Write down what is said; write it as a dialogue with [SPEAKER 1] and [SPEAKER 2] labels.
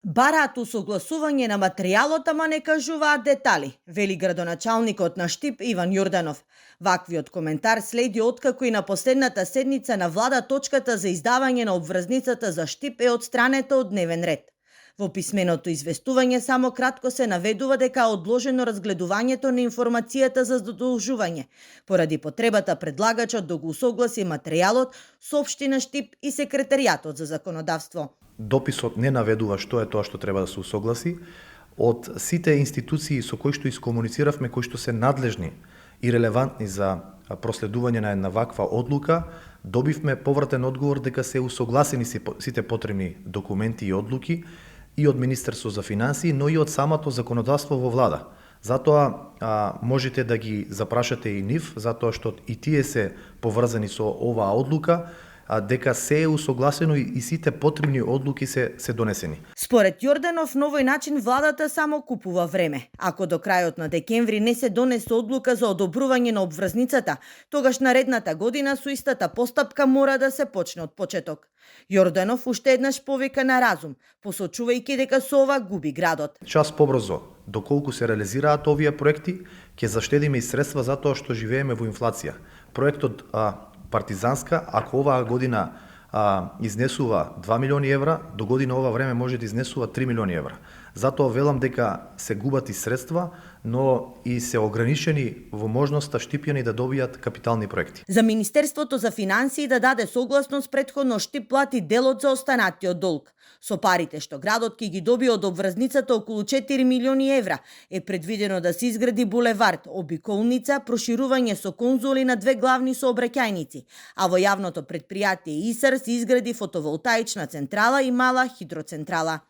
[SPEAKER 1] Бараат усогласување на материјалот, ама не кажуваат детали, вели градоначалникот на Штип Иван Јорданов. Ваквиот коментар следи откако и на последната седница на влада точката за издавање на обврзницата за Штип е отстранета од дневен ред. Во писменото известување само кратко се наведува дека е одложено разгледувањето на информацијата за задолжување, поради потребата предлагачот да го усогласи материјалот со општина Штип и секретаријатот за законодавство.
[SPEAKER 2] Дописот не наведува што е тоа што треба да се усогласи. Од сите институции со кои што искомунициравме, кои што се надлежни и релевантни за проследување на една ваква одлука, добивме повратен одговор дека се усогласени сите потребни документи и одлуки и од Министерство за финансии, но и од самото законодавство во влада. Затоа можете да ги запрашате и нив, затоа што и тие се поврзани со оваа одлука, дека се е усогласено и сите потребни одлуки се донесени.
[SPEAKER 1] Според Јорданов, на овој начин владата само купува време. Ако до крајот на декември не се донесе одлука за одобрување на обврзницата, тогаш наредната година со истата постапка мора да се почне од почеток. Јорданов уште еднаш повика на разум, посочувајќи дека со ова губи градот.
[SPEAKER 2] Час побрзо, доколку се реализираат овие проекти, ќе заштедиме и средства затоа што живееме во инфлација. Проектот Партизанска, ако оваа година изнесува 2 милиони евра, до година ова време може да изнесува 3 милиони евра. Затоа велам дека се губат и средства, но и се ограничени во можноста Штипјани да добијат капитални проекти.
[SPEAKER 1] За Министерството за финансии да даде согласност претходно Штип плати делот за останатиот долг. Со парите што градот ќе ги добие од обврзницата околу 4 милиони евра е предвидено да се изгради булевард, обиколница, проширување со конзули на 2 главни сообраќајници, а во јавното претпријатие ИСАР се изгради фотоволтаична централа и мала хидроцентрала.